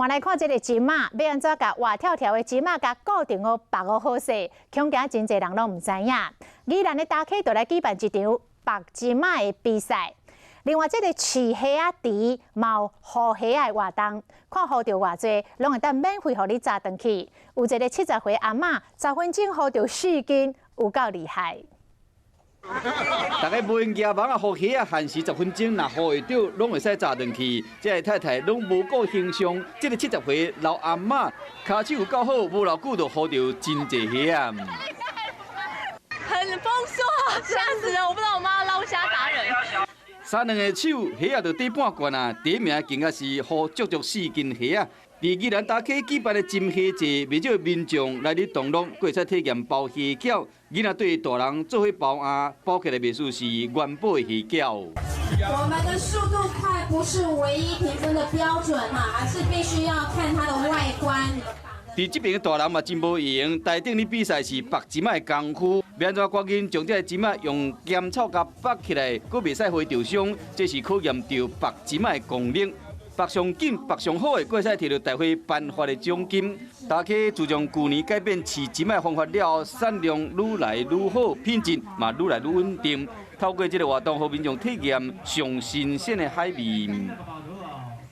我來看這个針仔，欲按怎共活跳跳的針仔共固定予縛予好勢，恐驚真濟人攏毋知影。宜蘭的大溪就來舉辦一場縛針仔的比賽。另外，這个飼蝦仔池嘛有烚蝦仔的活動，看烚著偌濟，攏會當免費予你紮轉去。有一个70歲阿嬤，10分鐘烚著4斤，有夠厲害。大家無閒蜈蠓仔，烚蝦仔，限時10分鐘，若烚會著，攏會使紮轉去。這个太太攏無顧形象，這个70歲老阿嬤，跤手有夠好，無偌久就烚著真濟蝦仔。很豐碩，嚇死人！我不知道我媽撈蝦達人。三兩个手，蝦仔就底半罐啊！第一名竟然是烚足足4斤蝦仔。佇宜蘭大溪舉辦的金蝦節，袂少民眾來佇同樂，閣會使體驗包蝦餃。囡仔對大人做伙包仔，包起來袂輸是元寶的蝦餃。我們的速度快不是唯一評分的標準哈，還是必須要看它的外觀。佇這邊的大人嘛真無閒，台頂咧比賽是縛針仔的功夫，欲按怎趕緊將這个針仔用鹹草共縛起來，閣袂使予伊著傷，這是考驗著縛針仔的功力。縛上緊、縛上好的，閣會使摕著大會頒發的獎金。大溪自從舊年改變飼針仔的方法了後，產量愈來愈好，品質嘛愈來愈穩定。透過這个活動，予民眾體驗上新鮮的海味。